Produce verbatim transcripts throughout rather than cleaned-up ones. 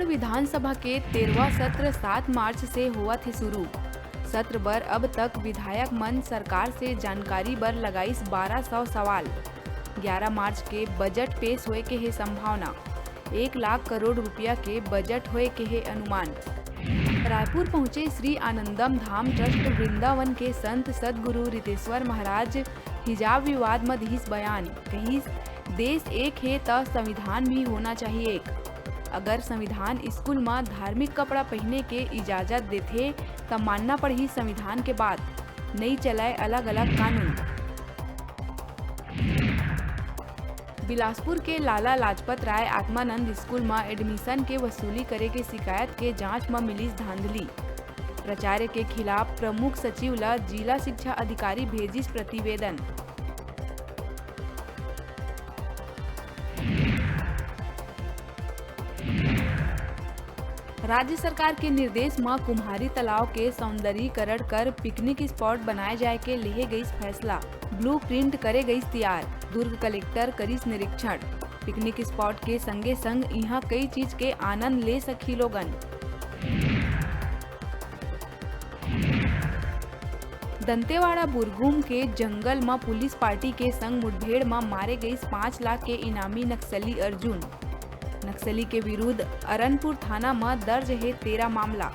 विधानसभा के तेरहवाँ सत्र सात मार्च से होवत हे शुरू। सत्र बर अब तक विधायक मन सरकार से जानकारी बर लगाइस बारह सौ सवाल। ग्यारह मार्च के बजट पेश होए के हे संभावना। एक लाख करोड़ रुपया के बजट होए के हे अनुमान। रायपुर पहुंचे श्री आनंदम धाम ट्रस्ट वृंदावन के संत सदगुरु रितेश्वर महाराज हिजाब विवाद म दिहिस बयान। कहिस, देश एक हे त संविधान भी होना चाहिए एक। अगर संविधान स्कूल म धार्मिक कपड़ा पहिने के इजाजत देथे, त मानना पड़ही संविधान के बात, नइ चलय अलग-अलग कानून। बिलासपुर के लाला लाजपत राय आत्मानंद स्कूल म एडमिशन के वसूली करे के शिकायत के जांच म मिलिस धांधली। प्राचार्य के खिलाफ प्रमुख सचिव ल जिला शिक्षा अधिकारी भेजिस प्रतिवेदन। राज्य सरकार के निर्देश म कुम्हारी तालाब के सौंदर्यीकरण कर पिकनिक स्पॉट बनाए जाए के लेहे गइस फैसला। ब्लू प्रिंट करे गइस तियार। दुर्ग कलेक्टर करिस निरीक्षण। पिकनिक स्पॉट के संगे संग इहां कई चीज के आनंद ले सकही लोगन। दंतेवाड़ा बुरगुम के जंगल म पुलिस पार्टी के संग मुठभेड़ म मारे गइस पाँच लाख के इनामी नक्सली अर्जुन। नक्सली के विरुद्ध अरनपुर थाना म दर्ज हे तेरह मामला।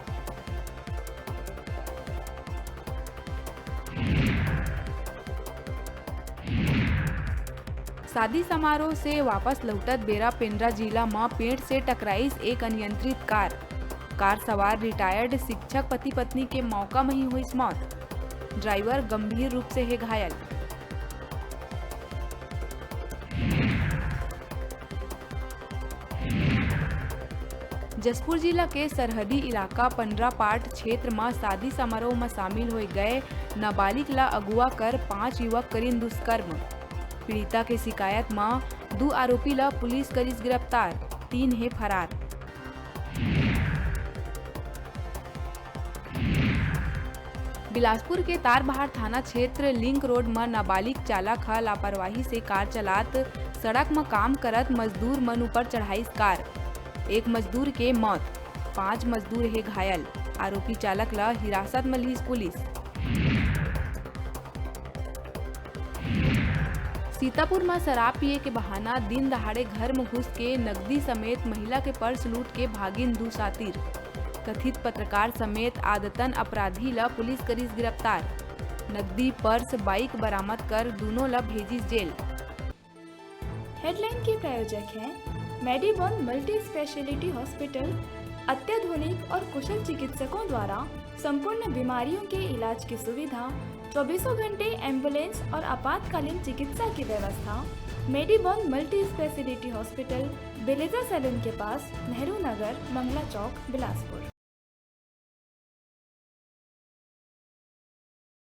शादी समारोह से वापस लौटत बेरा पेंड्रा जिला म पेड़ से टकराइस एक अनियंत्रित कार। कार सवार रिटायर्ड शिक्षक पति पत्नी के मौका म ही होइस मौत। ड्राइवर गंभीर रूप से हे घायल। जशपुर जिला के सरहदी इलाका पंडरापाट क्षेत्र म शादी समारोह म शामिल होए गए नाबालिग ला अगुवा कर पांच युवक करिन दुष्कर्म। पीड़िता के शिकायत म दू आरोपी ला पुलिस करिस गिरफ्तार, तीन हे फरार। बिलासपुर के तारबहार थाना क्षेत्र लिंक रोड म नाबालिग चालक ह लापरवाही से कार चलात सड़क म काम करत मजदूर मन ऊपर चढ़ाइस कार। एक मजदूर के मौत, पांच मजदूर हे घायल। आरोपी चालक ल हिरासत म लिस पुलिस। सीतापुर म शराब पिए के बहाना दिन दहाड़े घर म घुस के नकदी समेत महिला के पर्स लूट के भागिन दू सातिर। कथित पत्रकार समेत आदतन अपराधी ल पुलिस करिस गिरफ्तार। नकदी, पर्स, बाइक बरामद कर दूनों ल भेजिस जेल। हेडलाइन के प्रायोजक हैं मेडीबॉन मल्टी स्पेशलिटी हॉस्पिटल। अत्याधुनिक और कुशल चिकित्सकों द्वारा संपूर्ण बीमारियों के इलाज की सुविधा, चौबीसों घंटे एम्बुलेंस और आपातकालीन चिकित्सा की व्यवस्था। मेडीबॉन मल्टी स्पेशलिटी हॉस्पिटल, बेलेजा सैलून के पास, नेहरू नगर, मंगला चौक, बिलासपुर।